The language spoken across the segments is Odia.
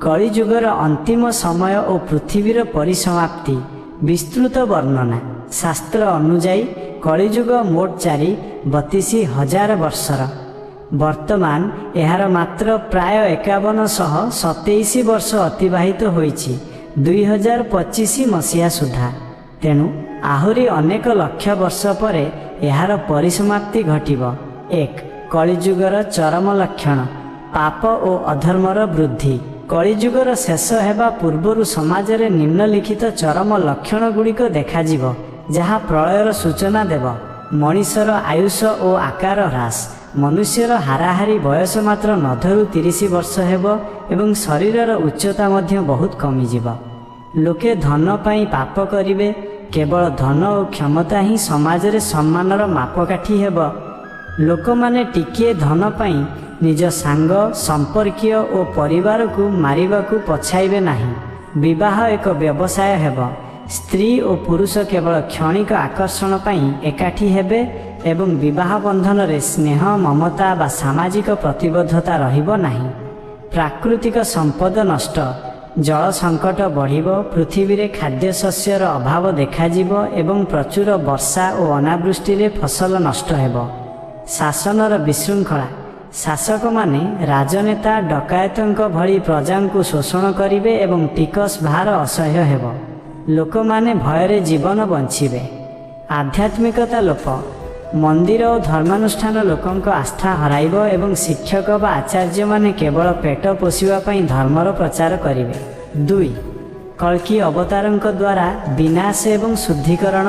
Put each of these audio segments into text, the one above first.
କଳିଯୁଗର ଅନ୍ତିମ ସମୟ ଓ ପୃଥିବୀର ପରିସମାପ୍ତି ବିସ୍ତୃତ ବର୍ଣ୍ଣନା। ଶାସ୍ତ୍ର ଅନୁଯାୟୀ କଳିଯୁଗ ମୋଟ 32,000 ବର୍ଷର। ବର୍ତ୍ତମାନ ଏହାର ମାତ୍ର ପ୍ରାୟ 5127 ବର୍ଷ ଅତିବାହିତ ହୋଇଛି 2025 ମସିହା ସୁଦ୍ଧା। ତେଣୁ ଆହୁରି ଅନେକ ଲକ୍ଷ ବର୍ଷ ପରେ ଏହାର ପରିସମାପ୍ତି ଘଟିବ। 1, କଳିଯୁଗର ଚରମ ଲକ୍ଷଣ, ପାପ ଓ ଅଧର୍ମର ବୃଦ୍ଧି। କଳିଯୁଗର ଶେଷ ହେବା ପୂର୍ବରୁ ସମାଜରେ ନିମ୍ନଲିଖିତ ଚରମ ଲକ୍ଷଣ ଗୁଡ଼ିକ ଦେଖାଯିବ, ଯାହା ପ୍ରଳୟର ସୂଚନା ଦେବ। ମଣିଷର ଆୟୁଷ ଓ ଆକାର ହ୍ରାସ। ମନୁଷ୍ୟର ହାରାହାରି ବୟସ ମାତ୍ର 9ରୁ 30 ବର୍ଷ ହେବ ଏବଂ ଶରୀରର ଉଚ୍ଚତା ମଧ୍ୟ ବହୁତ କମିଯିବ। ଲୋକେ ଧନ ପାଇଁ ପାପ କରିବେ। କେବଳ ଧନ ଓ କ୍ଷମତା ହିଁ ସମାଜରେ ସମ୍ମାନର ମାପକାଠି ହେବ। ଲୋକମାନେ ଟିକିଏ ଧନ ପାଇଁ ନିଜ ସାଙ୍ଗ, ସମ୍ପର୍କୀୟ ଓ ପରିବାରକୁ ମାରିବାକୁ ପଛାଇବେ ନାହିଁ। ବିବାହ ଏକ ବ୍ୟବସାୟ ହେବ। ସ୍ତ୍ରୀ ଓ ପୁରୁଷ କେବଳ କ୍ଷଣିକ ଆକର୍ଷଣ ପାଇଁ ଏକାଠି ହେବେ ଏବଂ ବିବାହ ବନ୍ଧନରେ ସ୍ନେହ, ମମତା ବା ସାମାଜିକ ପ୍ରତିବଦ୍ଧତା ରହିବ ନାହିଁ। ପ୍ରାକୃତିକ ସମ୍ପଦ ନଷ୍ଟ। ଜଳ ସଙ୍କଟ ବଢ଼ିବ। ପୃଥିବୀରେ ଖାଦ୍ୟଶସ୍ୟର ଅଭାବ ଦେଖାଯିବ ଏବଂ ପ୍ରଚୁର ବର୍ଷା ଓ ଅନାବୃଷ୍ଟିରେ ଫସଲ ନଷ୍ଟ ହେବ। ଶାସନର ବିଶୃଙ୍ଖଳା। ଶାସକମାନେ ରାଜନେତା, ଡକାୟତଙ୍କ ଭଳି ପ୍ରଜାଙ୍କୁ ଶୋଷଣ କରିବେ ଏବଂ ଟିକସ ଭାର ଅସହ୍ୟ ହେବ। ଲୋକମାନେ ଭୟରେ ଜୀବନ ବଞ୍ଚିବେ। ଆଧ୍ୟାତ୍ମିକତା ଲୋପ। ମନ୍ଦିର ଓ ଧର୍ମାନୁଷ୍ଠାନ ଲୋକଙ୍କ ଆସ୍ଥା ହରାଇବ ଏବଂ ଶିକ୍ଷକ ବା ଆଚାର୍ଯ୍ୟମାନେ କେବଳ ପେଟ ପୋଷିବା ପାଇଁ ଧର୍ମର ପ୍ରଚାର କରିବେ। 2, କଳ୍କୀ ଅବତାରଙ୍କ ଦ୍ୱାରା ବିନାଶ ଏବଂ ଶୁଦ୍ଧିକରଣ।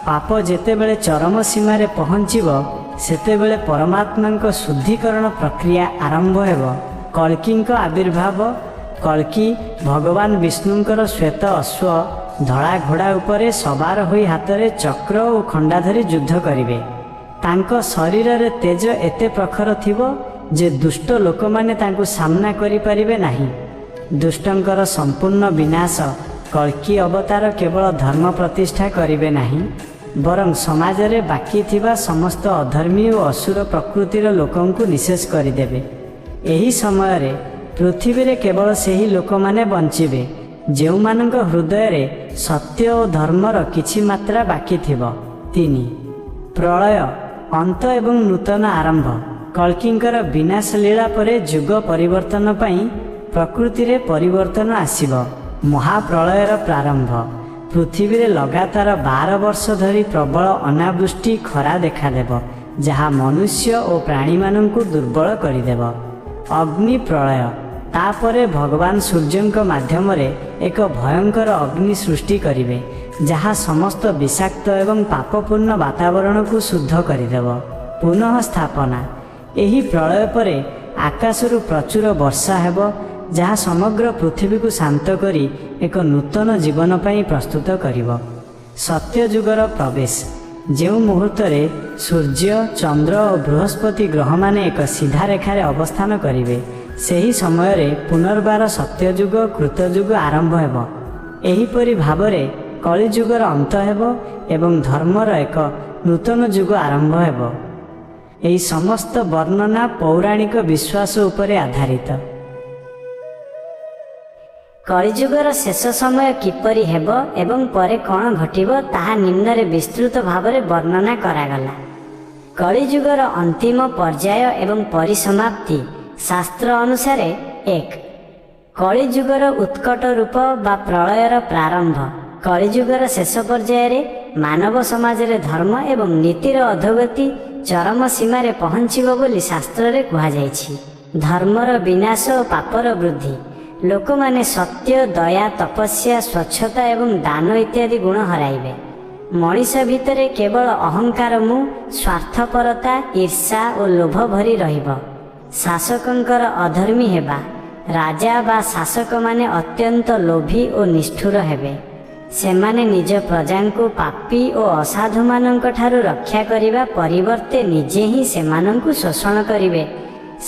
ପାପ ଯେତେବେଳେ ଚରମ ସୀମାରେ ପହଞ୍ଚିବ, ସେତେବେଳେ ପରମାତ୍ମାଙ୍କ ଶୁଦ୍ଧିକରଣ ପ୍ରକ୍ରିୟା ଆରମ୍ଭ ହେବ। କଳ୍କୀଙ୍କ ଆବିର୍ଭାବ। କଳ୍କୀ ଭଗବାନ ବିଷ୍ଣୁଙ୍କର ଶ୍ୱେତ ଅଶ୍ୱ, ଧଳା ଘୋଡ଼ା ଉପରେ ସବାର ହୋଇ ହାତରେ ଚକ୍ର ଓ ଖଣ୍ଡା ଧରି ଯୁଦ୍ଧ କରିବେ। ତାଙ୍କ ଶରୀରରେ ତେଜ ଏତେ ପ୍ରଖର ଥିବ ଯେ ଦୁଷ୍ଟ ଲୋକମାନେ ତାଙ୍କୁ ସାମ୍ନା କରିପାରିବେ ନାହିଁ। ଦୁଷ୍ଟଙ୍କର ସମ୍ପୂର୍ଣ୍ଣ ବିନାଶ। କଳ୍କୀ ଅବତାର କେବଳ ଧର୍ମ ପ୍ରତିଷ୍ଠା କରିବେ ନାହିଁ, ବରଂ ସମାଜରେ ବାକି ଥିବା ସମସ୍ତ ଅଧର୍ମୀ ଓ ଅସୁର ପ୍ରକୃତିର ଲୋକଙ୍କୁ ନିଶେଷ କରିଦେବେ। ଏହି ସମୟରେ ପୃଥିବୀରେ କେବଳ ସେହି ଲୋକମାନେ ବଞ୍ଚିବେ ଯେଉଁମାନଙ୍କ ହୃଦୟରେ ସତ୍ୟ ଓ ଧର୍ମର କିଛି ମାତ୍ରା ବାକି ଥିବ। 3, ପ୍ରଳୟ ଅନ୍ତ ଏବଂ ନୂତନ ଆରମ୍ଭ। କଳ୍କୀଙ୍କର ବିନାଶ ଲୀଳା ପରେ ଯୁଗ ପରିବର୍ତ୍ତନ ପାଇଁ ପ୍ରକୃତିରେ ପରିବର୍ତ୍ତନ ଆସିବ। ମହାପ୍ରଳୟର ପ୍ରାରମ୍ଭ। ପୃଥିବୀରେ ଲଗାତାର 12 ବର୍ଷ ଧରି ପ୍ରବଳ ଅନାବୃଷ୍ଟି, ଖରା ଦେଖାଦେବ, ଯାହା ମନୁଷ୍ୟ ଓ ପ୍ରାଣୀମାନଙ୍କୁ ଦୁର୍ବଳ କରିଦେବ। ଅଗ୍ନି ପ୍ରଳୟ। ତାପରେ ଭଗବାନ ସୂର୍ଯ୍ୟଙ୍କ ମାଧ୍ୟମରେ ଏକ ଭୟଙ୍କର ଅଗ୍ନି ସୃଷ୍ଟି କରିବେ, ଯାହା ସମସ୍ତ ବିଷାକ୍ତ ଏବଂ ପାପପୂର୍ଣ୍ଣ ବାତାବରଣକୁ ଶୁଦ୍ଧ କରିଦେବ। ପୁନଃ ସ୍ଥାପନା। ଏହି ପ୍ରଳୟ ପରେ ଆକାଶରୁ ପ୍ରଚୁର ବର୍ଷା ହେବ, ଯାହା ସମଗ୍ର ପୃଥିବୀକୁ ଶାନ୍ତ କରି ଏକ ନୂତନ ଜୀବନ ପାଇଁ ପ୍ରସ୍ତୁତ କରିବ। ସତ୍ୟଯୁଗର ପ୍ରବେଶ। ଯେଉଁ ମୁହୂର୍ତ୍ତରେ ସୂର୍ଯ୍ୟ, ଚନ୍ଦ୍ର ଓ ବୃହସ୍ପତି ଗ୍ରହମାନେ ଏକ ସିଧା ରେଖାରେ ଅବସ୍ଥାନ କରିବେ, ସେହି ସମୟରେ ପୁନର୍ବାର ସତ୍ୟଯୁଗ, କୃତଯୁଗ ଆରମ୍ଭ ହେବ। ଏହିପରି ଭାବରେ କଳିଯୁଗର ଅନ୍ତ ହେବ ଏବଂ ଧର୍ମର ଏକ ନୂତନ ଯୁଗ ଆରମ୍ଭ ହେବ। ଏହି ସମସ୍ତ ବର୍ଣ୍ଣନା ପୌରାଣିକ ବିଶ୍ୱାସ ଉପରେ ଆଧାରିତ। କଳିଯୁଗର ଶେଷ ସମୟ କିପରି ହେବ ଏବଂ ପରେ କ'ଣ ଘଟିବ, ତାହା ନିମ୍ନରେ ବିସ୍ତୃତ ଭାବରେ ବର୍ଣ୍ଣନା କରାଗଲା। କଳିଯୁଗର ଅନ୍ତିମ ପର୍ଯ୍ୟାୟ ଏବଂ ପରିସମାପ୍ତି ଶାସ୍ତ୍ର ଅନୁସାରେ। 1, କଳିଯୁଗର ଉତ୍କଟ ରୂପ ବା ପ୍ରଳୟର ପ୍ରାରମ୍ଭ। କଳିଯୁଗର ଶେଷ ପର୍ଯ୍ୟାୟରେ ମାନବ ସମାଜରେ ଧର୍ମ ଏବଂ ନୀତିର ଅଧୋଗତି ଚରମ ସୀମାରେ ପହଞ୍ଚିବ ବୋଲି ଶାସ୍ତ୍ରରେ କୁହାଯାଇଛି। ଧର୍ମର ବିନାଶ ଓ ପାପର ବୃଦ୍ଧି। ଲୋକମାନେ ସତ୍ୟ, ଦୟା, ତପସ୍ୟା, ସ୍ୱଚ୍ଛତା ଏବଂ ଦାନ ଇତ୍ୟାଦି ଗୁଣ ହରାଇବେ। ମଣିଷ ଭିତରେ କେବଳ ଅହଙ୍କାର, ମୁଁ, ସ୍ୱାର୍ଥପରତା, ଈର୍ଷା ଓ ଲୋଭ ଭରି ରହିବ। ଶାସକଙ୍କର ଅଧର୍ମୀ ହେବା। ରାଜା ବା ଶାସକମାନେ ଅତ୍ୟନ୍ତ ଲୋଭୀ ଓ ନିଷ୍ଠୁର ହେବେ। ସେମାନେ ନିଜ ପ୍ରଜାଙ୍କୁ ପାପୀ ଓ ଅସାଧୁମାନଙ୍କ ଠାରୁ ରକ୍ଷା କରିବା ପରିବର୍ତ୍ତେ ନିଜେ ହିଁ ସେମାନଙ୍କୁ ଶୋଷଣ କରିବେ।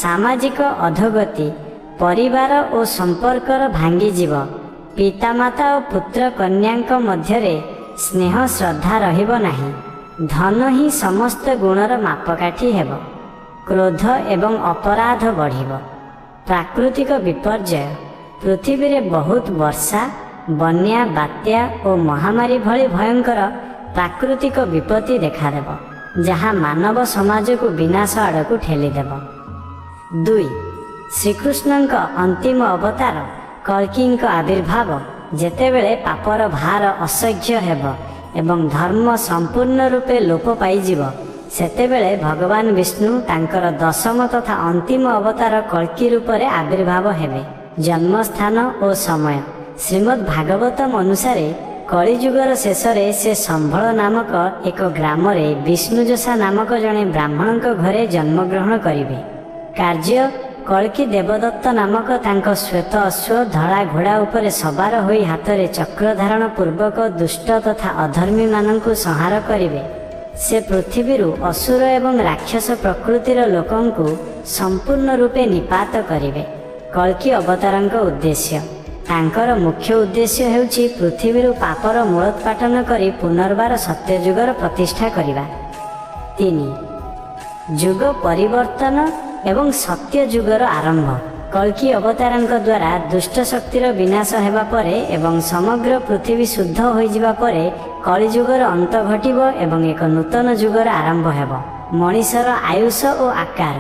ସାମାଜିକ ଅଧୋଗତି। ପରିବାର ଓ ସମ୍ପର୍କର ଭାଙ୍ଗିଯିବ। ପିତାମାତା ଓ ପୁତ୍ର କନ୍ୟାଙ୍କ ମଧ୍ୟରେ ସ୍ନେହ ଶ୍ରଦ୍ଧା ରହିବ ନାହିଁ। ଧନ ହିଁ ସମସ୍ତ ଗୁଣର ମାପକାଠି ହେବ। କ୍ରୋଧ ଏବଂ ଅପରାଧ ବଢ଼ିବ। ପ୍ରାକୃତିକ ବିପର୍ଯ୍ୟୟ। ପୃଥିବୀରେ ବହୁତ ବର୍ଷା, ବନ୍ୟା, ବାତ୍ୟା ଓ ମହାମାରୀ ଭଳି ଭୟଙ୍କର ପ୍ରାକୃତିକ ବିପତ୍ତି ଦେଖାଦେବ, ଯାହା ମାନବ ସମାଜକୁ ବିନାଶ ଆଡ଼କୁ ଠେଲିଦେବ। 2, ଶ୍ରୀକୃଷ୍ଣଙ୍କ ଅନ୍ତିମ ଅବତାର କଳ୍କୀଙ୍କ ଆବିର୍ଭାବ। ଯେତେବେଳେ ପାପର ଭାର ଅସହ୍ୟ ହେବ ଏବଂ ଧର୍ମ ସମ୍ପୂର୍ଣ୍ଣ ରୂପେ ଲୋପ ପାଇଯିବ, ସେତେବେଳେ ଭଗବାନ ବିଷ୍ଣୁ ତାଙ୍କର ଦଶମ ତଥା ଅନ୍ତିମ ଅବତାର କଳ୍କୀ ରୂପରେ ଆବିର୍ଭାବ ହେବେ। ଜନ୍ମସ୍ଥାନ ଓ ସମୟ। ଶ୍ରୀମଦ୍ ଭାଗବତମ ଅନୁସାରେ କଳିଯୁଗର ଶେଷରେ ସେ ସମ୍ଭଳ ନାମକ ଏକ ଗ୍ରାମରେ ବିଷ୍ଣୁଯଶା ନାମକ ଜଣେ ବ୍ରାହ୍ମଣଙ୍କ ଘରେ ଜନ୍ମଗ୍ରହଣ କରିବେ। କାର୍ଯ୍ୟ। କଳ୍କୀ ଦେବଦତ୍ତ ନାମକ ତାଙ୍କ ଶ୍ୱେତ ଅଶ୍ୱ, ଧଳା ଘୋଡ଼ା ଉପରେ ସବାର ହୋଇ ହାତରେ ଚକ୍ର ଧାରଣ ପୂର୍ବକ ଦୁଷ୍ଟ ତଥା ଅଧର୍ମୀମାନଙ୍କୁ ସଂହାର କରିବେ। ସେ ପୃଥିବୀରୁ ଅସୁର ଏବଂ ରାକ୍ଷସ ପ୍ରକୃତିର ଲୋକଙ୍କୁ ସମ୍ପୂର୍ଣ୍ଣ ରୂପେ ନିପାତ କରିବେ। କଳ୍କୀ ଅବତାରଙ୍କ ଉଦ୍ଦେଶ୍ୟ। ତାଙ୍କର ମୁଖ୍ୟ ଉଦ୍ଦେଶ୍ୟ ହେଉଛି ପୃଥିବୀରୁ ପାପର ମୂଳୋତ୍ପାଟନ କରି ପୁନର୍ବାର ସତ୍ୟଯୁଗର ପ୍ରତିଷ୍ଠା କରିବା। 3, ଯୁଗ ପରିବର୍ତ୍ତନ ଏବଂ ସତ୍ୟ ଯୁଗର ଆରମ୍ଭ। କଳ୍କୀ ଅବତାରଙ୍କ ଦ୍ୱାରା ଦୁଷ୍ଟ ଶକ୍ତିର ବିନାଶ ହେବା ପରେ ଏବଂ ସମଗ୍ର ପୃଥିବୀ ଶୁଦ୍ଧ ହୋଇଯିବା ପରେ କଳିଯୁଗର ଅନ୍ତ ଘଟିବ ଏବଂ ଏକ ନୂତନ ଯୁଗର ଆରମ୍ଭ ହେବ। ମଣିଷର ଆୟୁଷ ଓ ଆକାର।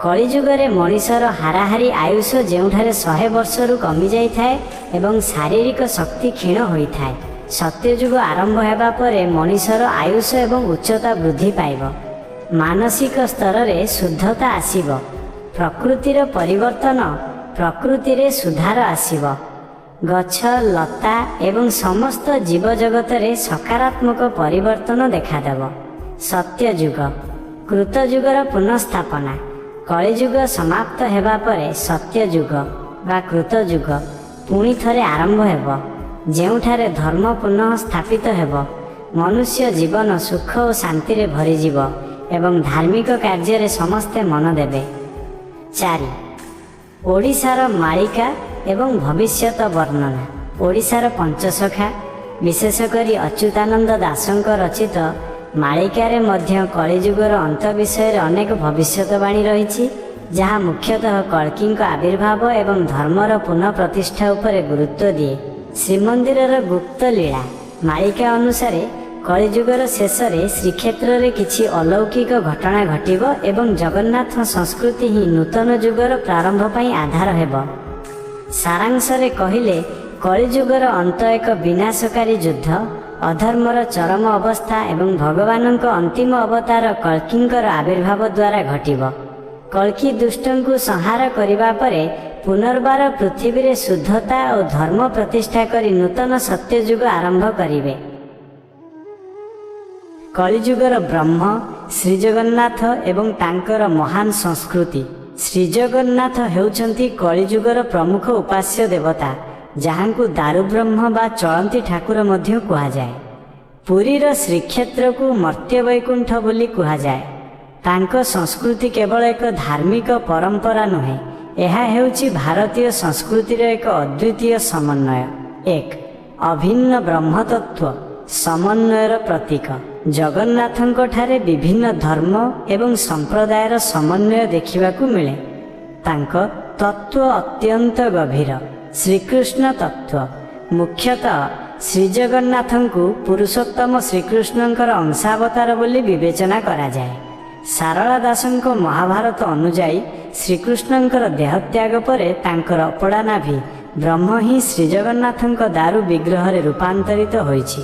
କଳିଯୁଗରେ ମଣିଷର ହାରାହାରି ଆୟୁଷ ଯେଉଁଠାରେ 100 ବର୍ଷରୁ କମିଯାଇଥାଏ ଏବଂ ଶାରୀରିକ ଶକ୍ତି କ୍ଷୀଣ ହୋଇଥାଏ, ସତ୍ୟଯୁଗ ଆରମ୍ଭ ହେବା ପରେ ମଣିଷର ଆୟୁଷ ଏବଂ ଉଚ୍ଚତା ବୃଦ୍ଧି ପାଇବ। ମାନସିକ ସ୍ତରରେ ଶୁଦ୍ଧତା ଆସିବ। ପ୍ରକୃତିର ପରିବର୍ତ୍ତନ। ପ୍ରକୃତିରେ ସୁଧାର ଆସିବ। ଗଛ, ଲତା ଏବଂ ସମସ୍ତ ଜୀବଜଗତରେ ସକାରାତ୍ମକ ପରିବର୍ତ୍ତନ ଦେଖାଦେବ। ସତ୍ୟଯୁଗ, କୃତଯୁଗର ପୁନଃସ୍ଥାପନା। କଳିଯୁଗ ସମାପ୍ତ ହେବା ପରେ ସତ୍ୟଯୁଗ ବା କୃତଯୁଗ ପୁଣି ଥରେ ଆରମ୍ଭ ହେବ, ଯେଉଁଠାରେ ଧର୍ମ ପୁନଃ ସ୍ଥାପିତ ହେବ। ମନୁଷ୍ୟ ଜୀବନ ସୁଖ ଓ ଶାନ୍ତିରେ ଭରିଯିବ ଏବଂ ଧାର୍ମିକ କାର୍ଯ୍ୟରେ ସମସ୍ତେ ମନ ଦେବେ। 4, ଓଡ଼ିଶାର ମାଳିକା ଏବଂ ଭବିଷ୍ୟତ ବର୍ଣ୍ଣନା। ଓଡ଼ିଶାର ପଞ୍ଚସଖା, ବିଶେଷ କରି ଅଚ୍ୟୁତାନନ୍ଦ ଦାସଙ୍କ ରଚିତ ମାଳିକାରେ ମଧ୍ୟ କଳିଯୁଗର ଅନ୍ତ ବିଷୟରେ ଅନେକ ଭବିଷ୍ୟତବାଣୀ ରହିଛି, ଯାହା ମୁଖ୍ୟତଃ କଳ୍କୀଙ୍କ ଆବିର୍ଭାବ ଏବଂ ଧର୍ମର ପୁନଃ ପ୍ରତିଷ୍ଠା ଉପରେ ଗୁରୁତ୍ୱ ଦିଏ। ଶ୍ରୀମନ୍ଦିରର ଗୁପ୍ତ ଲୀଳା। ମାଳିକା ଅନୁସାରେ କଳିଯୁଗର ଶେଷରେ ଶ୍ରୀକ୍ଷେତ୍ରରେ କିଛି ଅଲୌକିକ ଘଟଣା ଘଟିବ ଏବଂ ଜଗନ୍ନାଥ ସଂସ୍କୃତି ହିଁ ନୂତନ ଯୁଗର ପ୍ରାରମ୍ଭ ପାଇଁ ଆଧାର ହେବ। ସାରାଂଶରେ କହିଲେ, କଳିଯୁଗର ଅନ୍ତ ଏକ ବିନାଶକାରୀ ଯୁଦ୍ଧ, ଅଧର୍ମର ଚରମ ଅବସ୍ଥା ଏବଂ ଭଗବାନଙ୍କ ଅନ୍ତିମ ଅବତାର କଳ୍କୀଙ୍କର ଆବିର୍ଭାବ ଦ୍ୱାରା ଘଟିବ। କଳ୍କୀ ଦୁଷ୍ଟଙ୍କୁ ସଂହାର କରିବା ପରେ ପୁନର୍ବାର ପୃଥିବୀରେ ଶୁଦ୍ଧତା ଓ ଧର୍ମ ପ୍ରତିଷ୍ଠା କରି ନୂତନ ସତ୍ୟଯୁଗ ଆରମ୍ଭ କରିବେ। କଳିଯୁଗର ବ୍ରହ୍ମ ଶ୍ରୀଜଗନ୍ନାଥ ଏବଂ ତାଙ୍କର ମହାନ ସଂସ୍କୃତି। ଶ୍ରୀଜଗନ୍ନାଥ ହେଉଛନ୍ତି କଳିଯୁଗର ପ୍ରମୁଖ ଉପାସ୍ୟ ଦେବତା, ଯାହାଙ୍କୁ ଦାରୁବ୍ରହ୍ମ ବା ଚଳନ୍ତି ଠାକୁର ମଧ୍ୟ କୁହାଯାଏ। ପୁରୀର ଶ୍ରୀକ୍ଷେତ୍ରକୁ ମର୍ତ୍ତ୍ୟବୈକୁଣ୍ଠ ବୋଲି କୁହାଯାଏ। ତାଙ୍କ ସଂସ୍କୃତି କେବଳ ଏକ ଧାର୍ମିକ ପରମ୍ପରା ନୁହେଁ, ଏହା ହେଉଛି ଭାରତୀୟ ସଂସ୍କୃତିର ଏକ ଅଦ୍ୱିତୀୟ ସମନ୍ୱୟ। 1, ଅଭିନ୍ନ ବ୍ରହ୍ମତତ୍ତ୍ୱ ସମନ୍ୱୟର ପ୍ରତୀକ। ଜଗନ୍ନାଥଙ୍କ ଠାରେ ବିଭିନ୍ନ ଧର୍ମ ଏବଂ ସମ୍ପ୍ରଦାୟର ସମନ୍ୱୟ ଦେଖିବାକୁ ମିଳେ। ତାଙ୍କ ତତ୍ତ୍ୱ ଅତ୍ୟନ୍ତ ଗଭୀର। ଶ୍ରୀକୃଷ୍ଣ ତତ୍ତ୍ୱ। ମୁଖ୍ୟତଃ ଶ୍ରୀଜଗନ୍ନାଥଙ୍କୁ ପୁରୁଷୋତ୍ତମ ଶ୍ରୀକୃଷ୍ଣଙ୍କର ଅଂଶାବତାର ବୋଲି ବିବେଚନା କରାଯାଏ। ସାରଳା ଦାସଙ୍କ ମହାଭାରତ ଅନୁଯାୟୀ ଶ୍ରୀକୃଷ୍ଣଙ୍କର ଦେହତ୍ୟାଗ ପରେ ତାଙ୍କର ଅପଡ଼ା ନାଭି ବ୍ରହ୍ମ ହିଁ ଶ୍ରୀଜଗନ୍ନାଥଙ୍କ ଦାରୁ ବିଗ୍ରହରେ ରୂପାନ୍ତରିତ ହୋଇଛି।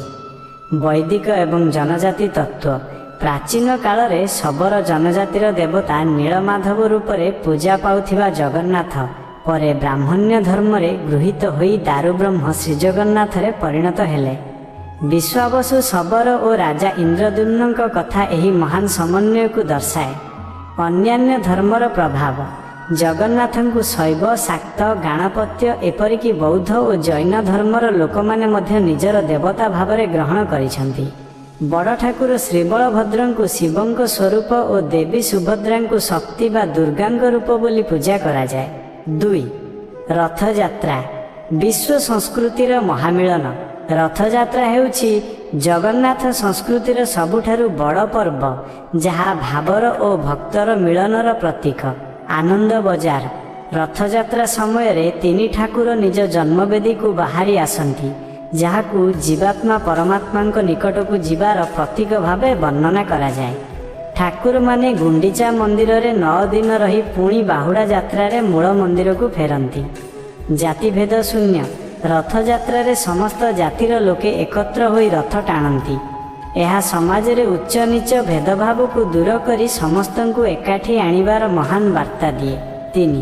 ବୈଦିକ ଏବଂ ଜନଜାତି ତତ୍ତ୍ୱ। ପ୍ରାଚୀନ କାଳରେ ଶବର ଜନଜାତିର ଦେବତା ନୀଳମାଧବ ରୂପରେ ପୂଜା ପାଉଥିବା ଜଗନ୍ନାଥ ପରେ ବ୍ରାହ୍ମଣ୍ୟ ଧର୍ମରେ ଗୃହୀତ ହୋଇ ଦାରୁବ୍ରହ୍ମ ଶ୍ରୀଜଗନ୍ନାଥରେ ପରିଣତ ହେଲେ। ବିଶ୍ୱାବସୁ ଶବର ଓ ରାଜା ଇନ୍ଦ୍ରଦ୍ୟୁମ୍ନଙ୍କ କଥା ଏହି ମହାନ ସମନ୍ୱୟକୁ ଦର୍ଶାଏ। ଅନ୍ୟାନ୍ୟ ଧର୍ମର ପ୍ରଭାବ। ଜଗନ୍ନାଥଙ୍କୁ ଶୈବ, ଶାକ୍ତ, ଗାଣପତ୍ୟ, ଏପରିକି ବୌଦ୍ଧ ଓ ଜୈନ ଧର୍ମର ଲୋକମାନେ ମଧ୍ୟ ନିଜର ଦେବତା ଭାବରେ ଗ୍ରହଣ କରିଛନ୍ତି। ବଡ଼ ଠାକୁର ଶ୍ରୀବଳଭଦ୍ରଙ୍କୁ ଶିବଙ୍କ ସ୍ୱରୂପ ଓ ଦେବୀ ସୁଭଦ୍ରାଙ୍କୁ ଶକ୍ତି ବା ଦୁର୍ଗାଙ୍କ ରୂପ ବୋଲି ପୂଜା କରାଯାଏ। 2, ରଥଯାତ୍ରା ବିଶ୍ୱ ସଂସ୍କୃତିର ମହାମିଳନ। ରଥଯାତ୍ରା ହେଉଛି ଜଗନ୍ନାଥ ସଂସ୍କୃତିର ସବୁଠାରୁ ବଡ଼ ପର୍ବ, ଯାହା ଭାବର ଓ ଭକ୍ତର ମିଳନର ପ୍ରତୀକ। ଆନନ୍ଦ ବଜାର, ରଥଯାତ୍ରା ସମୟରେ ତିନି ଠାକୁର ନିଜ ଜନ୍ମବେଦୀକୁ ବାହାରି ଆସନ୍ତି, ଯାହାକୁ ଜୀବାତ୍ମା ପରମାତ୍ମାଙ୍କ ନିକଟକୁ ଯିବାର ପ୍ରତୀକ ଭାବେ ବର୍ଣ୍ଣନା କରାଯାଏ। ଠାକୁରମାନେ ଗୁଣ୍ଡିଚା ମନ୍ଦିରରେ 9 ଦିନ ରହି ପୁଣି ବାହୁଡ଼ା ଯାତ୍ରାରେ ମୂଳ ମନ୍ଦିରକୁ ଫେରନ୍ତି। ଜାତିଭେଦ ଶୂନ୍ୟ ରଥଯାତ୍ରାରେ ସମସ୍ତ ଜାତିର ଲୋକେ ଏକତ୍ର ହୋଇ ରଥ ଟାଣନ୍ତି। ଏହା ସମାଜରେ ଉଚ୍ଚ ନୀଚ ଭେଦଭାବକୁ ଦୂର କରି ସମସ୍ତଙ୍କୁ ଏକାଠି ଆଣିବାର ମହାନ ବାର୍ତ୍ତା ଦିଏ। 3,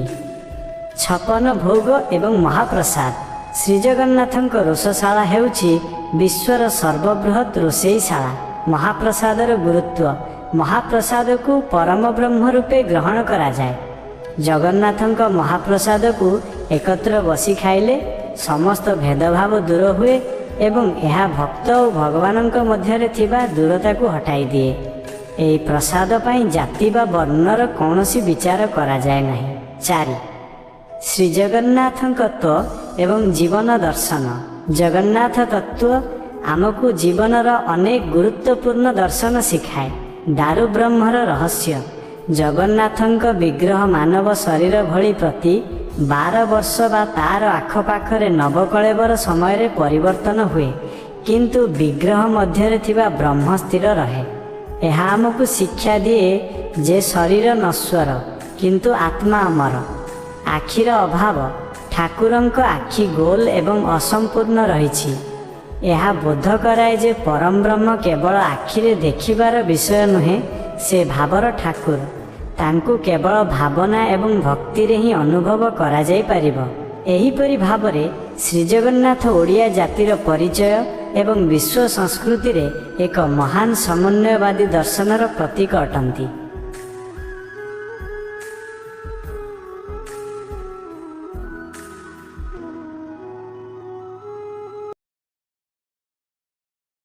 56 ଭୋଗ ଏବଂ ମହାପ୍ରସାଦ। ଶ୍ରୀଜଗନ୍ନାଥଙ୍କ ରୋଷଶାଳା ହେଉଛି ବିଶ୍ୱର ସର୍ବବୃହତ୍ ରୋଷେଇଶାଳା। ମହାପ୍ରସାଦର ଗୁରୁତ୍ୱ। ମହାପ୍ରସାଦକୁ ପରମ ବ୍ରହ୍ମ ରୂପେ ଗ୍ରହଣ କରାଯାଏ। ଜଗନ୍ନାଥଙ୍କ ମହାପ୍ରସାଦକୁ ଏକତ୍ର ବସି ଖାଇଲେ ସମସ୍ତ ଭେଦଭାବ ଦୂର ହୁଏ ଏବଂ ଏହା ଭକ୍ତ ଓ ଭଗବାନଙ୍କ ମଧ୍ୟରେ ଥିବା ଦୂରତାକୁ ହଟାଇ ଦିଏ। ଏହି ପ୍ରସାଦ ପାଇଁ ଜାତି ବା ବର୍ଣ୍ଣର କୌଣସି ବିଚାର କରାଯାଏ ନାହିଁ। 4, ଶ୍ରୀଜଗନ୍ନାଥଙ୍କ ତତ୍ତ୍ୱ ଏବଂ ଜୀବନ ଦର୍ଶନ। ଜଗନ୍ନାଥ ତତ୍ତ୍ୱ ଆମକୁ ଜୀବନର ଅନେକ ଗୁରୁତ୍ୱପୂର୍ଣ୍ଣ ଦର୍ଶନ ଶିଖାଏ। ଦାରୁବ୍ରହ୍ମର ରହସ୍ୟ। ଜଗନ୍ନାଥଙ୍କ ବିଗ୍ରହ ମାନବ ଶରୀର ଭଳି ପ୍ରତି 12 ବର୍ଷ ବା ତାର ଆଖପାଖରେ ନବକଳେବର ସମୟରେ ପରିବର୍ତ୍ତନ ହୁଏ, କିନ୍ତୁ ବିଗ୍ରହ ମଧ୍ୟରେ ଥିବା ବ୍ରହ୍ମ ସ୍ଥିର ରହେ। ଏହା ଆମକୁ ଶିକ୍ଷା ଦିଏ ଯେ ଶରୀର ନଶ୍ୱର, କିନ୍ତୁ ଆତ୍ମା ଅମର। ଆଖିର ଅଭାବ। ଠାକୁରଙ୍କ ଆଖି ଗୋଲ ଏବଂ ଅସମ୍ପୂର୍ଣ୍ଣ ରହିଛି। ଏହା ବୋଧ କରାଏ ଯେ ପରମ ବ୍ରହ୍ମ କେବଳ ଆଖିରେ ଦେଖିବାର ବିଷୟ ନୁହେଁ, ସେ ଭାବର ଠାକୁର। ତାଙ୍କୁ କେବଳ ଭାବନା ଏବଂ ଭକ୍ତିରେ ହିଁ ଅନୁଭବ କରାଯାଇପାରିବ। ଏହିପରି ଭାବରେ ଶ୍ରୀଜଗନ୍ନାଥ ଓଡ଼ିଆ ଜାତିର ପରିଚୟ ଏବଂ ବିଶ୍ୱ ସଂସ୍କୃତିରେ ଏକ ମହାନ ସମନ୍ୱୟବାଦୀ ଦର୍ଶନର ପ୍ରତୀକ ଅଟନ୍ତି।